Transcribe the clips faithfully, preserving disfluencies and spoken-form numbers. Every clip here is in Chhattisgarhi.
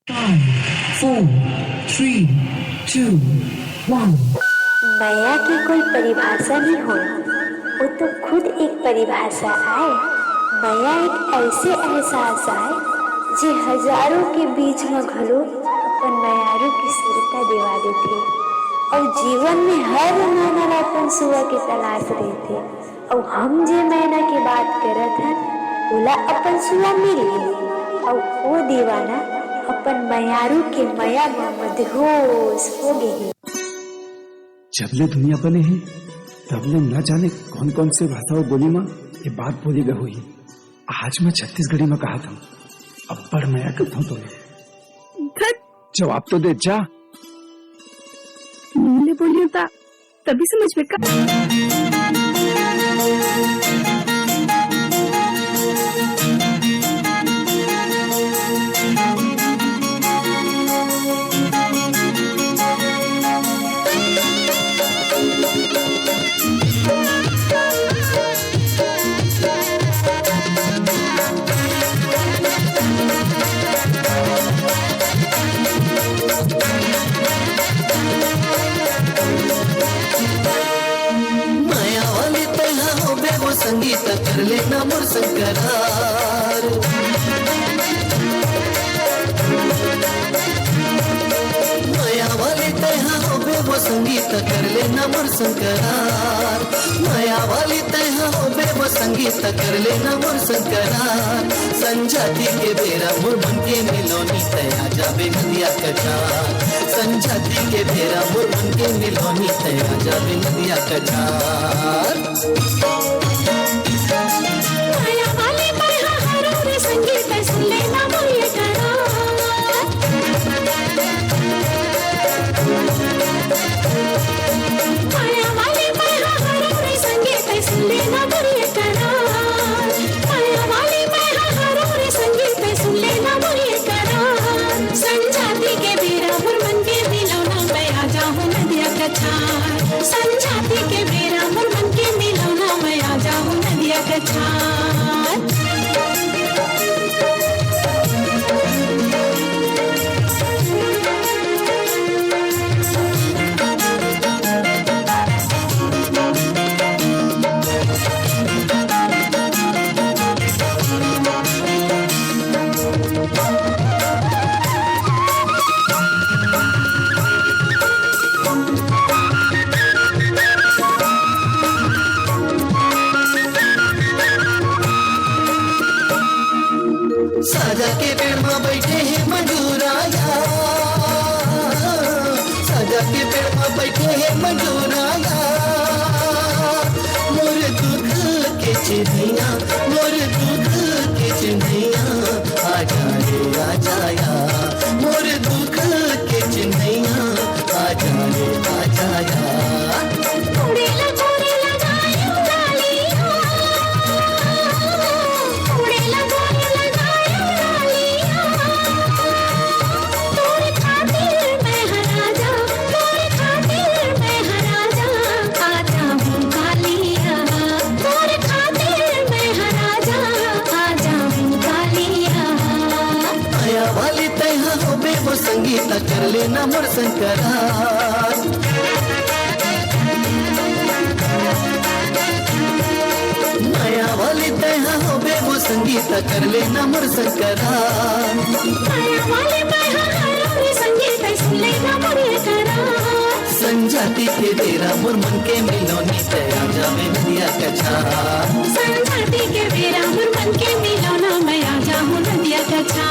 Five, four, three, two, one. मया के कोई परिभाषा नइ होय, वो तो खुद एक परिभाषा आय। मया एक ऐसे एहसास आय, जे हजारों के बीच म घलो अपन मयारू के सुरता देवा देथे, अउ जीवन में हर नाना ला अपन सुआ के तलाश रहिथे। अउ हम जे मैना के बात करत हन, ओला अपन सुआ मिल गे, अउ वो दीवाना अपन मयारू के मया म मदहोश हो गे हे। जब ले दुनिया बने हे, तब ले न जाने कौन-कौन से भाषा अउ बोली म ये बात बोली गए होही। आज मैं छत्तीसगढ़ी म कहा था, अब्बड़ मया करता हूँ तोला। धत। जवाब तो दे जा। नहीं ले बोलियो ता तभी समझ में का। मया वाली तैहा होबे वो संगीत कर लेना मोर संग करार। मया वाली तैहा होबे वो संगीत कर लेना मोर संग करार। मया वाली तैहा होबे वो संगीत कर लेना मोर संग करार। संझा के बेरा मोर मन के मिलोनी तैया जाबे नदिया कछार। संझा के बेरा मोर मन के मिलोनी तैया जाबे नदिया कछार। मया वाली मया हरो रे संगीत सुन लेना मोर ये करार। मया वाली मया हरो रे संगीत सुन लेना मोर ये करार। मया वाली मया हरो रे संगीत सुन लेना मोर ये करार। संझा के बेरा मोर मन के मिलोना मैं आ जाहूँ नदिया कछार। संझा के बेरा मोर मन के मिलोना मैं आ जाहूँ नदिया कछार। साजा के पेड़ म बैठे हे मंजूराया, साजा के पेड़ म बैठे हे मंजूराया। मोर दुख के चिन्हैया, मोर दुख के चिन्हैया, आजा रे आजा या। मोर दुख के चिन्हैया, आजा रे आजा या। उड़ेला गोरे लगायो डालिया, उड़ेला गोरे लगायो डालिया। तोरे खातिर मैं हर राजा, तोरे खातिर मैं हर राजा, आजा हूँ कालिया। तोरे खातिर मैं हर राजा, आजा हूँ कालिया। मया वाली तैहा होबे वो संगीत कर लेना मोर संग करार। मया वाली तैहा होबे वो संगीत कर लेना मोर संग करार। मया वाली मया हरो रे संगीत सुन लेना मोर ये करार। संझा के बेरा मोर मन के मिलोनी तैया जाबे नदिया कछार। संझा के बेरा मोर मन के मिलोना मैं आ जाहूँ नदिया कछार।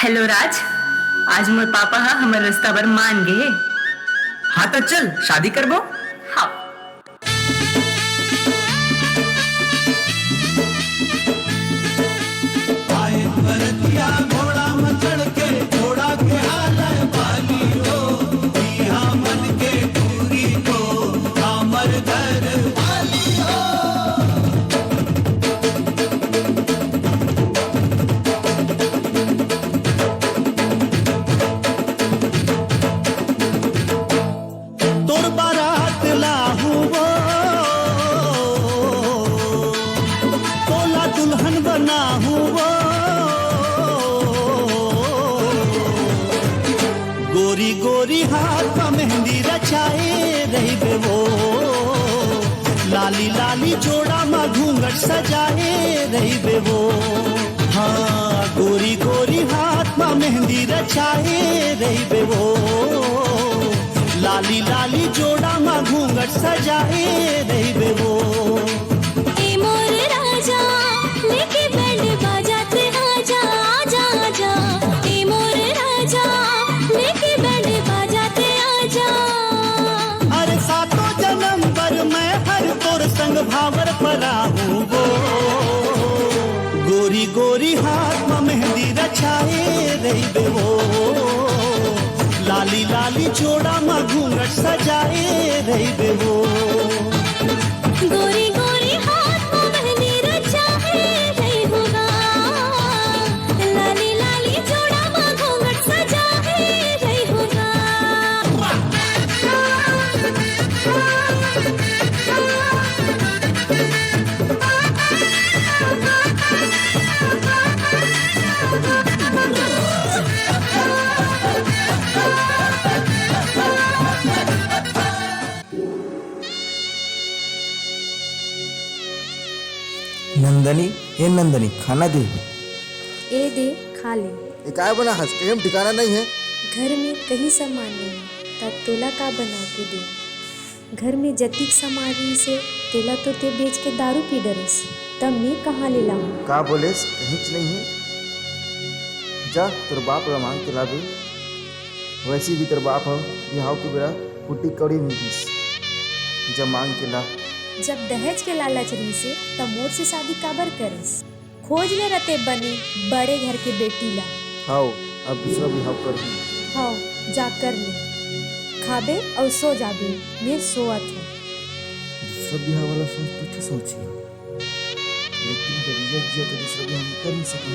हेलो राज, आज मोर पापा ह हमर रिश्ता बर मान गे हे। हाँ त चल शादी करबो। हाँ। आए बरतिया घोड़ा म चढ़ के, घोड़ा के हाल बाली हो, इहाँ मन के पूरी को, हमर घर वाली हो। गोरी गोरी हाथ म मेहंदी रचाए रहिबे वो, लाली लाली जोड़ा म घूंघट सजाए रहिबे वो। हाँ, गोरी गोरी हाथ म मेहंदी रचाए रहिबे वो, लाली लाली जोड़ा म घूंघट सजाए रहिबे वो। ए मोर राजा, लेके बैंड बाजा ते आजा, आजा, आजा। ए मोर राजा, लेके बैंड बाजा ते आजा। अरे सातों जन्म बर मैं हर तोर संग भांवर पराहूं वो। गोरी गोरी हाथ म मेहंदी रचाए रहिबे वो, लाली लाली जोड़ा म घूंघट सजाए रहिबे वो। गोरी गोरी हाथ म मेहंदी रचाए रहिबे वो, लाली लाली जोड़ा म घूंघट सजाए रहिबे वो। नंदनी, हे नंदनी, खाना दे। ए दे, खा ले। ए काय बना हस? कहीं ठिकाना नहीं है। घर में कहीं सामान नहीं, तब तोला का बना के दे? घर में जतिक सामान रहिस हे, तेला तो ते बेच के दारू पी डरेस, तब मैं कहाँ ले लाऊं? का बोलेस? कहींच नहीं है। जा, तोर बाप ला मांग के लाबे। वैसे भी तोर बाप ह बिहाव के बेरा फुटी कौड़ी नहीं दिस। जा मांग के ला। जब दहेज के लालच रहिस हे, त मोर से शादी काबर करेस? खोज ले रते बने बड़े घर के बेटी ला। हाव, अब दूसरा बिहाव करहूं। हाव, जा कर ले। खाबे अउ सो जाबे, मैं सोवत हूँ। दूसरा बिहाव वाला सोच तो ठीक सोच हे, लेकिन जब ये जिया तो दूसरा बिहाव मैं कर नहीं सकूँ।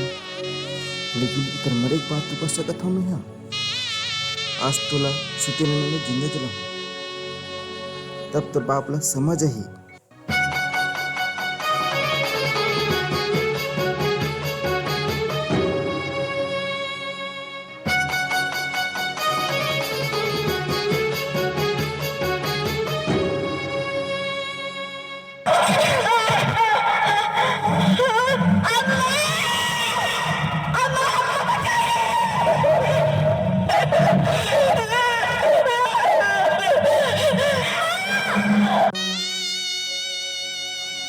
लेकिन एकर मरे के बाद तो कर सकत हूँ मैं, हाँ। आज तोला सुते नैना में जिंदा जलाऊं, तब तो बाप ला समझ आही।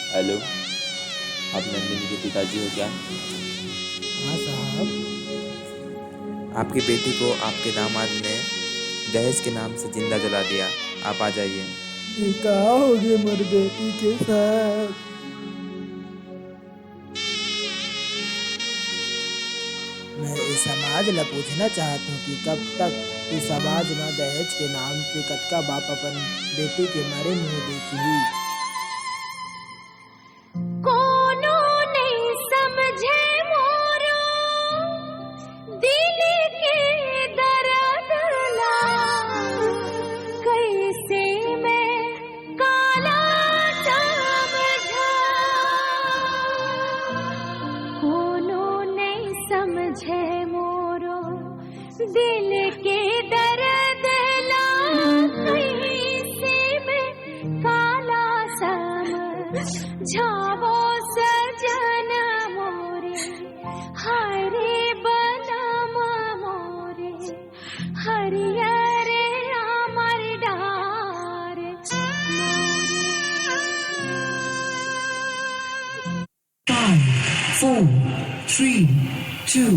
हेलो, आप नंदिनी के पिताजी हो क्या? हाँ साहब। आपकी बेटी को आपके दामाद ने दहेज के नाम से जिंदा जला दिया, आप आ जाइए। ये का हो गए मोर बेटी के साथ? मैं इस समाज ला पूछना चाहत हूँ कि कब तक इस समाज में दहेज के नाम से कतका बाप अपन बेटी के मरे मुंह देखही। कोनो नहीं समझे मोरो दिल के दर्द ला, कैसे मैं काला समझा। कोनो नहीं समझे मोरो दिल के दर्द ला, कैसे मैं काला समझावो सजन मोरे, हरे बनम मोरे, हरियर अमर डार मोरे। Five, four, three, two.